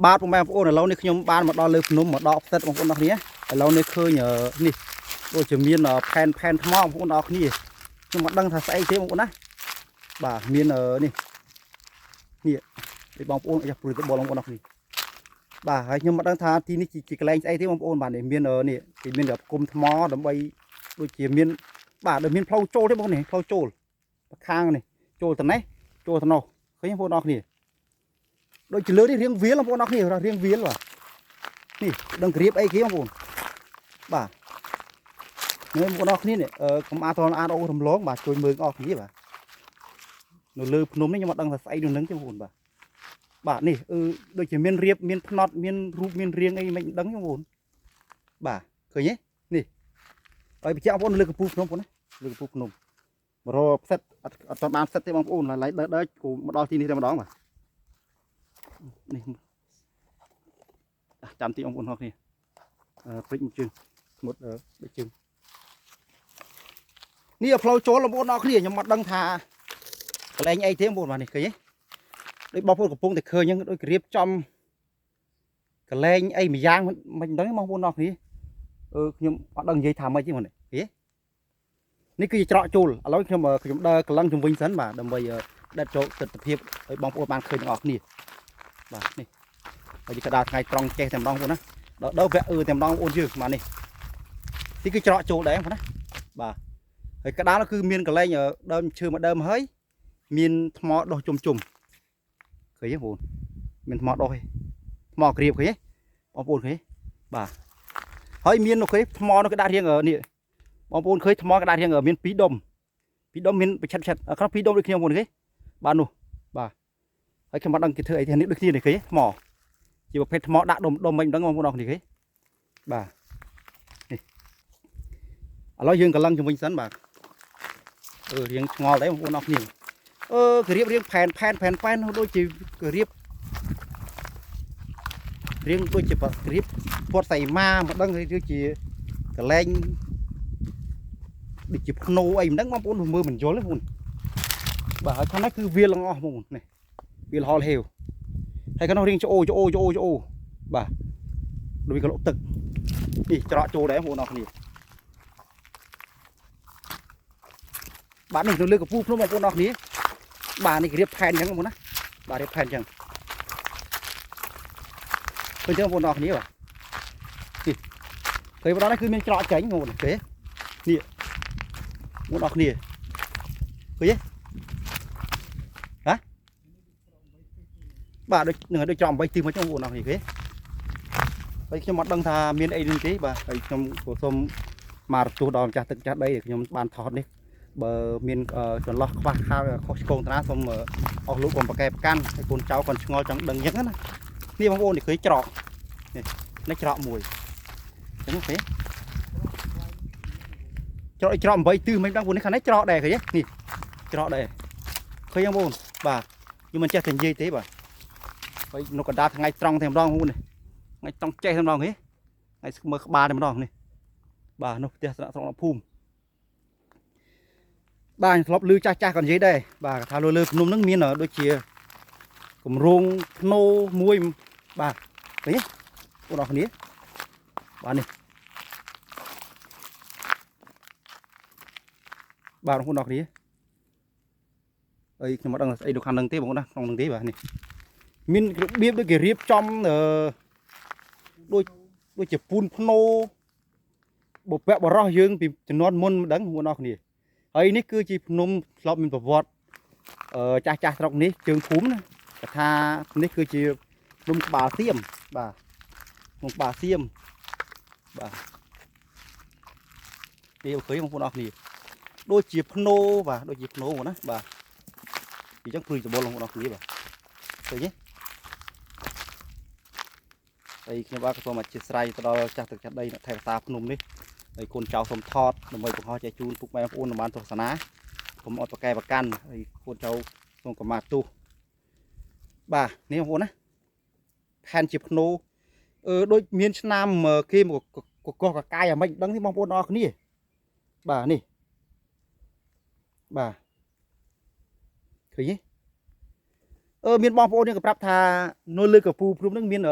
បាទពុកម៉ែបងប្អូនឥឡូវនេះខ្ញុំបានមកដល់លើភ្នំមកដកផ្សិតបងប្អូនអរគ្នាឥឡូវនេះឃើញនេះដូចជាមានផែនផែនថ្មបងប្អូនអរគ្នាខ្ញុំមិនដឹងថាស្អីទេបងប្អូនណាបាទមាននេះនេះដូចបងប្អូនយ៉ាព្រួយទៅបលបងប្អូនអរគ្នាបាទហើយខ្ញុំមិនដឹងថាទីនេះជាកន្លែងស្អីទេបងប្អូនបាទនេះមាននេះគេមានគុំថ្មដើម្បីដូចជាមានបាទដូចមានផ្លូវចូលទេបងប្អូននេះផ្លូវចូលខាងនេះចូលទៅនេះចូលទៅនោះឃើញបងប្អូនអរគ្នាដូចជាលើនេះរៀងវាលបងប្អូនអរគ្នារៀងវាលបាទនេះដឹងក្រៀបអីគេបងប្អូនបាទនេះបងប្អូនអរគ្នានេះកុំអាតអានអូរំលងបាទជួយមើលអរគ្នាបាទនៅលើភ្នំនេះខ្ញុំអត់ដឹងថាស្អីនៅនឹងទេបងប្អូនបាទបាទនេះអឺដូចជាមានរៀបមានផ្នត់មានរូបមានរាងអីមិនដឹងទេបងប្អូនបាទឃើញទេនេះឲ្យបញ្ជាក់បងប្អូនលើកំពូលភ្នំបងប្អូនណាលើកំពូលភ្នំមករកផ្សិតអត់អត់បានផ្សិតទេបងប្អូនឡើយដើរដើរគូមកដល់ទីនេះតែម្ដងបាទនេះចាំទីបងប្អូនទាំងគ្នាព្រិចមួយជើងស្មុតបីជើងនេះផ្លូវចូលបងប្អូនអរគ្នាខ្ញុំអត់ដឹងថាកន្លែងអីទេបងប្អូនបាទនេះឃើញទេដូចបងប្អូនកំពុងតែឃើញហ្នឹងដូចរៀបចំកន្លែងអីមួយយ៉ាងមិនដឹងបងប្អូនអរគ្នាអឺខ្ញុំអត់ដឹងនិយាយថាម៉េចទេបងនេះឃើញនេះគឺជាច្រកចូលឥឡូវខ្ញុំខ្ញុំដើរកលឹងជំវិញសិនបាទដើម្បីដេតចូលទស្សនភាពឲ្យបងប្អូនបានឃើញទាំងអស់គ្នាបាទនេះហើយកដាថ្ងៃត្រង់ចេះតែម្ដងបងប្អូនណាដល់ដល់វគ្គអឺតែម្ដងបងប្អូនយើងបាទនេះនេះគឺច្រកចូលដែរបងប្អូនណាបាទហើយកដាលគឺមានកន្លែងដើមឈើមួយដើមហើយមានថ្មដុះជុំជុំឃើញទេបងប្អូនមានថ្មដុះឯងថ្មក្រៀបឃើញទេបងប្អូនឃើញបាទហើយមាននោះឃើញថ្មនោះគេដាក់រៀងនេះបងប្អូនឃើញថ្មគេដាក់រៀងមាន2ដុំ2ដុំមានប្រឆិតឆិតក្នុង2ដុំដូចគ្នាបងប្អូនឃើញបាទនោះបាទហើយខ្ញុំអត់ដឹងគេធ្វើអីទេនេះដូចគ្នានេះឃើញថ្មជាប្រភេទថ្មដាក់ដុំដុំមិនដឹងបងប្អូនអរគ្នាឃើញបាទនេះឥឡូវយើងកលឹងជំវិញសិនបាទអឺរៀងឆ្ងល់ដែរបងប្អូនអរគ្នាអឺគេរៀបរៀងផែនផែនផែនផែនដូចជាគេរៀបរៀងដូចជារៀបពតសៃម៉ាមិនដឹងឬជាកលែងដូចជាភ្នោអីមិនដឹងបងប្អូនមើលមិនយល់ទេបងប្អូនបាទហើយខាងនេះគឺវាលងអស់បងប្អូននេះវាលហល់ហេវហើយខាងនោះរៀងច្អូច្អូច្អូច្អូបាទដូចកលុកទឹកនេះច្រកចូលដែរបងប្អូនអរគ្នាបាទនេះនៅលើកំពូលភ្នំបងប្អូនអរគ្នាបាទនេះរៀបផែនអញ្ចឹងបងប្អូនណាបាទរៀបផែនអញ្ចឹងឃើញទេបងប្អូនអរគ្នាបាទនេះឃើញបងប្អូននេះគឺមានច្រកចេញបងប្អូនទេនេះបងប្អូនអរគ្នាឃើញទេហ៎បាទដូចនឹងដូចច្រក8ទិសមកចឹងបងប្អូនអរគ្នាឃើញហើយខ្ញុំអត់ដឹងថាមានអីនឹងទេបាទហើយខ្ញុំក៏សូមមករទូដល់ម្ចាស់ទឹកម្ចាស់ដីដែលខ្ញុំបានថតនេះបើមានចន្លោះខ្វះខាតខុសឆ្គងតាសូមអស់លោកកុំប្រកែប្រកាន់ហើយកូនចៅគាត់ឆ្ងល់ចង់ដឹងអញ្ចឹងណានេះបងប្អូននេះឃើញច្រកនេះនេះច្រកមួយអញ្ចឹងឃើញច្រកច្រក8ទិសមិនដឹងបងនេះខាងនេះច្រកដែរឃើញទេនេះច្រកដែរឃើញបងប្អូនបាទខ្ញុំមិនចេះតែនិយាយទេបាទហើយនៅកណ្ដាលថ្ងៃត្រង់តែម្ដងបងប្អូននេះថ្ងៃត្រង់ចេះតែម្ដងហ៎ថ្ងៃមើលក្បាលតែម្ដងនេះបាទនោះផ្ទះស្នាក់ស្រុកភូមិបាទធ្លាប់ឮចាស់ចាស់ក៏និយាយដែរបាទថាលើលើភ្នំហ្នឹងមានដូចជាគម្រោងភ្នោមួយបាទឃើញទេបងប្អូនគ្នាបាទនេះបាទបងប្អូនអរគ្នាអីខ្ញុំអត់ដឹងស្អីនៅខាងហ្នឹងទេបងប្អូនណាក្នុងហ្នឹងទេបាទនេះមានរបៀបដូចគេរៀបចំអឺដូចដូចជាពូនភ្នោបុព្វបុរសយើងពីជំនាន់មុនមិនដឹងបងប្អូនអរគ្នាហើយនេះគឺជាភ្នំធ្លាប់មានប្រវត្តិអឺចាស់ចាស់ស្រុកនេះជើងភូមិណាគាត់ថានេះគឺជាភ្នំក្បាលសៀមបាទភ្នំក្បាលសៀមបាទនេះឃើញបងប្អូនអរគ្នាដូចជាភ្នោបាទដូចជាភ្នោបងណាបាទអញ្ចឹងព្រួយច្បល់បងប្អូនអរគ្នាបាទឃើញទេហើយខ្ញុំបាទក៏សូមអធិស្ឋានទៅដល់ចាស់ទឹកចាស់ដីអ្នកថែរក្សាភ្នំនេះហើយកូនចៅសូមថតដើម្បីបង្ហោះចែកជូនពុកម៉ែបងប្អូនបានទស្សនាកុំអត់ប្រកែប្រកាន់ហើយកូនចៅសូមកម្មាទោសបាទនេះបងប្អូនណាផែនជាភ្នោអឺដូចមានឆ្នាំគេមកកកកកាយអាម៉េចដឹងទេបងប្អូនអរគ្នាបាទនេះបាទឃើញទេ អឺមានបងប្អូនយើងក៏ប្រាប់ថានៅលើកពូភ្នំហ្នឹងមាន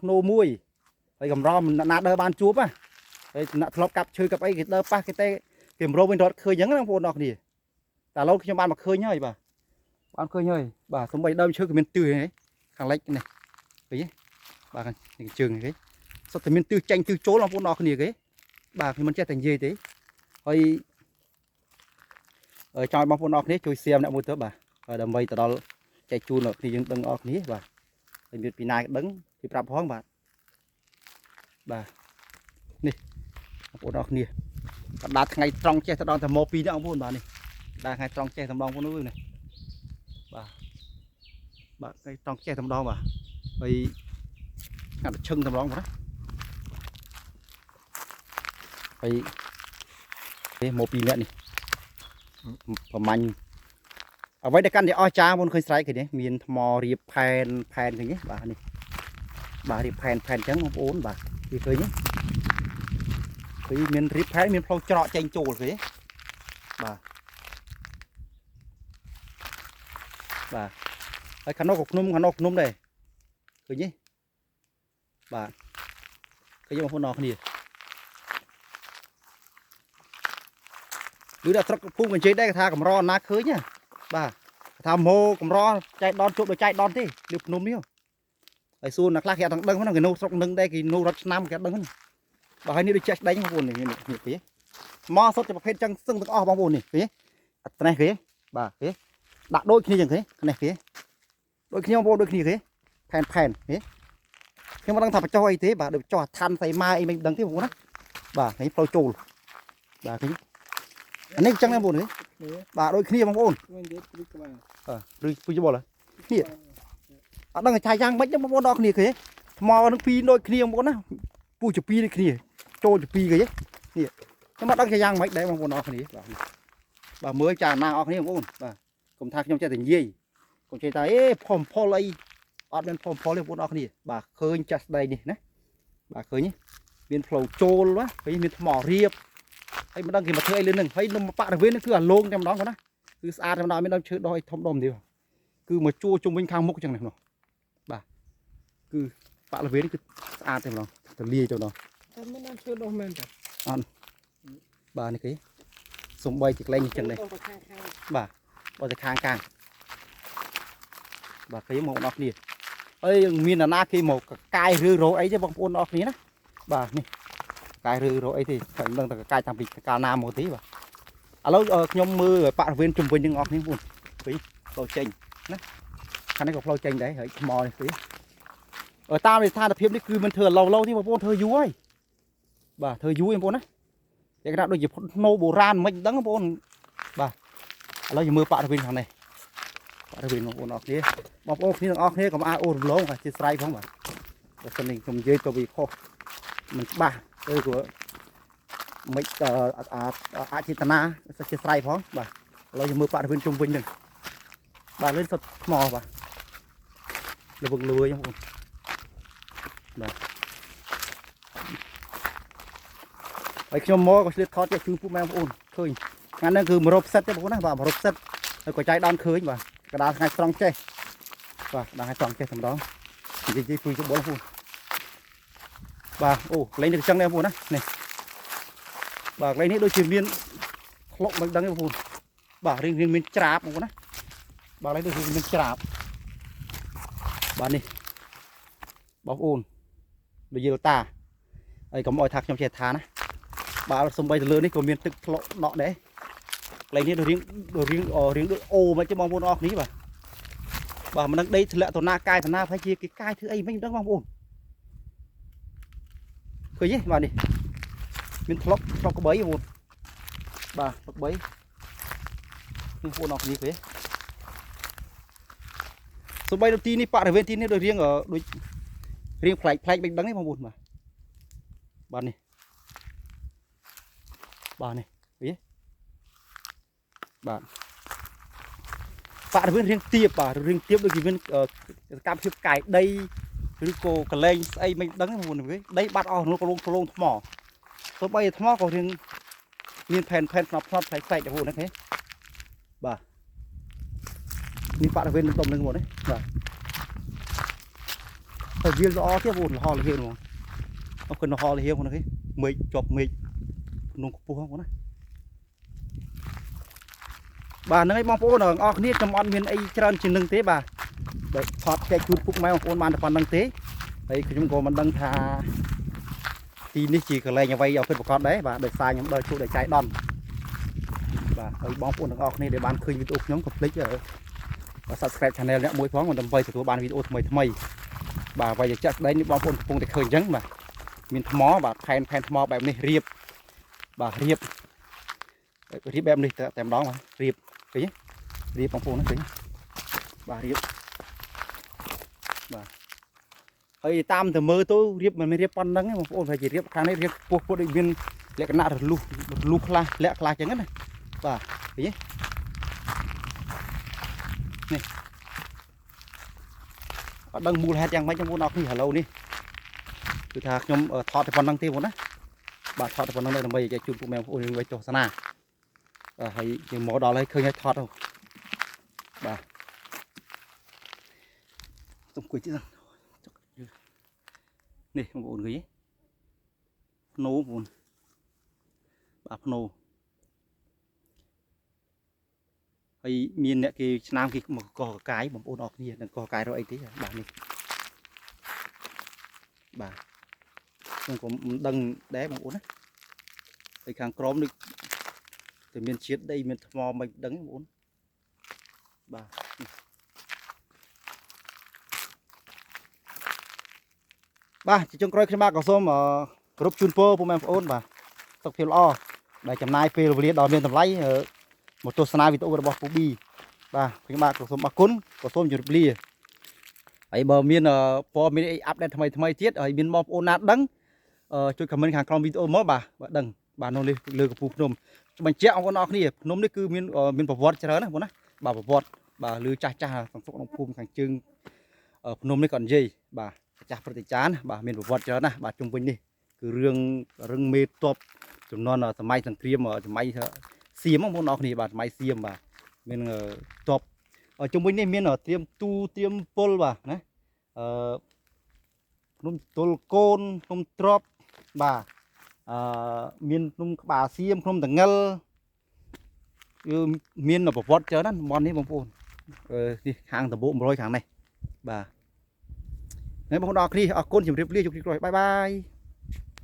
ភ្នោមួយហើយកម្រមិនណាដើរបានជួបណាហើយអ្នកធ្លាប់កាប់ឈើកាប់អីគេដើរប៉ះគេទេគេមរវិញរត់ឃើញអញ្ចឹងណាបងប្អូនអរគ្នាតែឥឡូវខ្ញុំបានមកឃើញហើយបាទបានឃើញហើយបាទសំបីដើមឈើក៏មានទិសហ្នឹងខាងលិចនេះឃើញទេបាទនេះជើងគេសុទ្ធតែមានទិសចេញទិសចូលបងប្អូនអរគ្នាគេបាទខ្ញុំមិនចេះតែនិយាយទេហើយចង់ឲ្យបងប្អូនអរគ្នាជួយ share អ្នកមួយទៅបាទហើយដើម្បីទៅដល់ចែកជូនដល់គ្នាយើងដឹងអរគ្នាបាទហើយមានពីណាដឹងពីប្រាប់ផងបាទបាទនេះបងប្អូនអរគ្នាកណ្ដាលថ្ងៃត្រង់ចេះទៅដល់តែមកពីនេះបងប្អូនបាទនេះកណ្ដាលថ្ងៃត្រង់ចេះតែម្ដងបងប្អូននេះបាទបាទថ្ងៃត្រង់ចេះតែម្ដងបាទហើយថ្ងៃឈឹងតែម្ដងបងណាហើយនេះមកពីអ្នកនេះប្រមាញ់អ្វីដែលកាន់តែអស្ចារ្យបងឃើញស្រែកឃើញទេមានថ្មរៀបផែនផែនឃើញទេបាទនេះបាទរៀបផែនផែនអញ្ចឹងបងប្អូនបាទគេឃើញទេឃើញមានរៀបផែនមានផ្លូវច្រកចេញចូលឃើញទេបាទបាទហើយខាងនោះក៏ភ្នំខាងនោះភ្នំដែរឃើញទេបាទឃើញបងប្អូនអរគ្នាឬដល់ស្រុកភូមិកញ្ជេដែរគេថាកម្រណាឃើញណាបាទថាម៉ូកម្រចែកដនជួបដូចចែកដនទេលើភ្នំនេះហើយសួរអ្នកខ្លះគេអត់ដឹងហ្នឹងគេនៅស្រុកនឹងដែរគេនៅរត់ឆ្នាំគេអត់ដឹងហ្នឹងបាទហើយនេះដូចចេះស្ដែងបងប្អូននេះនេះគេមកសុទ្ធជាប្រភេទចឹងសឹងទាំងអស់បងប្អូននេះគេអត់នេះគេបាទគេដាក់ដូចគ្នាចឹងគេនេះគេដូចគ្នាបងប្អូនដូចគ្នាគេផែនផែនគេខ្ញុំមិនដឹងថាបញ្ចុះអីទេបាទដូចបញ្ចុះឋានសីម៉ាអីមិនដឹងទេបងប្អូនណាបាទនេះផ្លូវចូលបាទឃើញអានេះចឹងណាបងប្អូននេះបាទដូចគ្នាបងប្អូនឬពីច្បល់នេះអត់ដឹងថាយ៉ាងម៉េចទេបងប្អូនដល់គ្នាគេថ្មនឹងពីរដូចគ្នាបងប្អូនណាពូជាពីរដូចគ្នាចូលជាពីរគេនេះខ្ញុំអត់ដឹងថាយ៉ាងម៉េចដែរបងប្អូនដល់គ្នាបាទបាទមើលចាណាអស់គ្នាបងប្អូនបាទកុំថាខ្ញុំចេះតែនិយាយកុំចេះថាអេផុំផលអីអត់មានផុំផលទេបងប្អូនអស់គ្នាបាទឃើញចាស់ស្ដីនេះណាបាទឃើញមានផ្លូវចូលបាទឃើញមានថ្មរៀបហើយមិនដឹងគេមកធ្វើអីលើនឹងហើយនំបរិវេណនេះគឺអាលងតែម្ដងគាត់ណាគឺស្អាតតែម្ដងមានដើមឈើដោះអីធំដុំទេគឺមកជួជុំវិញខាងមុខចឹងនេះនោះបាទគឺបរិវេណគឺស្អាតតែម្ដងទលាយទៅម្ដង តែមិនដើមឈើដោះមែនទេអត់បាទនេះគេសំបីជាក្លែងនេះចឹងនេះបាទបើទៅខាងខាងបាទគេមកដល់គ្នាហើយមានណាគេមកកាយឬរោអីទេបងប្អូនអរគ្នាណាបាទនេះកាយឬរោអីទេតែមិនដឹងតែកាយតាំងពីកាលណាមកទេបាទឥឡូវខ្ញុំមើលបរិវេណជុំវិញនឹងអស់គ្នាបងប្អូនពីផ្លូវចេញណាខាងនេះក៏ផ្លូវចេញដែរហើយថ្មនេះទេតាមស្ថានភាពនេះគឺមិនធ្វើឡូវឡូវទេបងប្អូនធ្វើយូរហើយបាទធ្វើយូរបងប្អូនណាតែគេថាដូចជាភ្នោបុរាណមិនដឹងបងប្អូនបាទឥឡូវយើងមើលបរិវេណខាងនេះបរិវេណបងប្អូនអរគ្នាបងប្អូនគ្នាទាំងអស់គ្នាកុំអាលអូរំលងបាទជាស្រ័យផងបាទបើសិននេះខ្ញុំនិយាយទៅវាខុសមិនច្បាស់ឬក៏មិនអចេតនាជាស្រ័យផងបាទឥឡូវយើងមើលបរិវេណជុំវិញហ្នឹងបាទលេងសុទ្ធថ្មបាទលវឹងលួយបងប្អូនបាទហើយខ្ញុំមកក៏ឆ្លៀតថតជូនពួកម៉ែបងប្អូនឃើញថ្ងៃហ្នឹងគឺ100ផ្សិតទេបងប្អូនណាបាទ100ផ្សិតហើយក៏ចៃដនឃើញបាទកដាលថ្ងៃត្រង់ចេះបាទកដាលថ្ងៃត្រង់ចេះតែម្ដងនិយាយពុយច្បល់បងប្អូនបាទអូកន្លែងនេះចឹងដែរបងប្អូនណានេះបាទកន្លែងនេះដូចជាមានក្លុកមិនដឹងទេបងប្អូនបាទរៀងមានច្រាបបងប្អូនណាបាទកន្លែងនេះដូចជាមានច្រាបបាទនេះបងប្អូនដូចយល់តាហើយកុំអោយថាខ្ញុំចេះថាណាបាទសំបីទៅលើនេះក៏មានទឹកក្លុកដក់ដែរកន្លែងនេះដូចរៀងដូចអូមិនទេបងប្អូនអរគ្នាបាទបាទមិនដឹងដីធ្លាក់ទៅណាកាយទៅណាប្រហែលជាគេកាយធ្វើអីមិនដឹងបងប្អូនឃើញទេបាទនេះមានធ្លុកក្បីបងប្អូនបាទក្បីនេះបងប្អូនអរគ្នាឃើញសំបីនៅទីនេះបរិវេណទីនេះដូចរៀងដូចរៀងប្លែកប្លែកមិនដឹងទេបងប្អូនបាទបាទនេះបាទនេះវាបាទបរិវេណរៀងទៀបបាទរៀងទៀបដូចជាមានកម្មភាពកាយដីឬក៏កលែងស្អីមិនដឹងទេបងប្អូនវាដីបាត់អស់នោះក៏លងថ្មទោះបីថ្មក៏រៀងមានផែនផែនផ្នត់ផ្នត់ផ្លែកផ្លែកបងប្អូនណាគេបាទ នេះបរិវេណដុំនឹងបងនេះបាទហើយវាល្អទៀតបងលហលហៀងហ្មងអរគុណលហលហៀងហ្នឹងគេមេឃជាប់មេឃភ្នំខ្ពស់ហ្នឹងបងណាបាទហ្នឹងឯងបងប្អូនទាំងអស់គ្នាខ្ញុំអត់មានអីច្រើនជាងនឹងទេបាទបើថតចែកជូនពុកម៉ែបងប្អូនបានតែប៉ុណ្្នឹងទេហើយខ្ញុំក៏មិនដឹងថាទីនេះជាកន្លែងអ្វីឲ្យពិតប្រាកដដែរបាទដោយសារខ្ញុំដើរជួបដោយចៃដន្យបាទហើយបងប្អូនទាំងអស់គ្នាដែលបានឃើញវីដេអូខ្ញុំកុំភ្លេច Subscribe Channel អ្នកមួយផងដើម្បីទទួលបានវីដេអូថ្មីថ្មីបាទអ្វីដែលចាក់ស្ដែងនេះបងប្អូនកំពុងតែឃើញអញ្ចឹងបាទមានថ្មបាទផែនផែនថ្មបែបនេះរៀបបាទរៀបរៀបបែបនេះតែម្ដងបាទរៀបឃើញទេរៀបបងប្អូនណាឃើញបាទរៀបបាទហើយតាមទៅមើលទៅរៀបមិនមែនរៀបប៉ុណ្្នឹងទេបងប្អូនប្រហែលជារៀបខាងនេះរៀបពោះពោះដូចមានលក្ខណៈរលុះរលុះខ្លះលាក់ខ្លះអញ្ចឹងណាបាទឃើញទេនេះអត់ដឹងមូលហេតុយ៉ាងម៉េចបងប្អូនអរគ្នាឥឡូវនេះគឺថាខ្ញុំថតតែប៉ុណ្្នឹងទេបងប្អូនណាបាទថតតែប៉ុណ្្នឹងដើម្បីឲ្យជូនពុកម៉ែបងប្អូនយើងវិញទស្សនាបាទហើយយើងមកដល់ហើយឃើញហើយថតទៅបាទសុំគួយទៀតនេះបងប្អូនឃើញទេភ្នោបងប្អូនបាទភ្នោហើយមានអ្នកគេឆ្នាំគេមកកកកាយបងប្អូនអរគ្នានឹងកកកាយរកអីទេបាទនេះបាទខ្ញុំក៏មិនដឹងដែរបងប្អូនណាហើយខាងក្រោមនេះតែមានជាតិដីមានថ្មមិនដឹងបងប្អូនបាទបាទជាចុងក្រោយខ្ញុំបាទក៏សូមគោរពជូនពរពុកម៉ែបងប្អូនបាទសុខភាពល្អដែលចំណាយពេលវេលាដ៏មានតម្លៃមកទស្សនាវីដេអូរបស់ពូប៊ីបាទខ្ញុំបាទក៏សូមអរគុណក៏សូមជម្រាបលាហើយបើមានព័ត៌មានអី update ថ្មីថ្មីទៀតហើយមានបងប្អូនណាដឹងជួយ comment ខាងក្រោមវីដេអូមកបាទបើដឹងបាទនៅនេះលើកំពូលភ្នំបញ្ជាក់បងប្អូនអរគ្នាភ្នំនេះគឺមានមានប្រវត្តិច្រើនណាបងណាបាទប្រវត្តិបាទលើចាស់ចាស់សង្សុកក្នុងភូមិខាងជើងភ្នំនេះក៏និយាយបាទចាស់ព្រឹទ្ធាចារ្យបាទមានប្រវត្តិច្រើនណាស់បាទជុំវិញនេះគឺរឿងរឿងមេតបចំនួនសម័យសង្គ្រាមសម័យសៀមបងប្អូនអរគ្នាបាទសម័យសៀមបាទមានតបជុំវិញនេះមានត្រៀមទូត្រៀមពលបាទណាអឺភ្នំទល់កូនភ្នំទ្របបាទអឺមានភ្នំក្បាលសៀមភ្នំតងិលគឺមានប្រវត្តិច្រើនណាស់តំបន់នេះបងប្អូននេះខាងដំបូក100ខាងនេះបាទហើយបងប្អូនអរគ្នាអរគុណជម្រាបលាជួបគ្នាក្រោយ bye bye.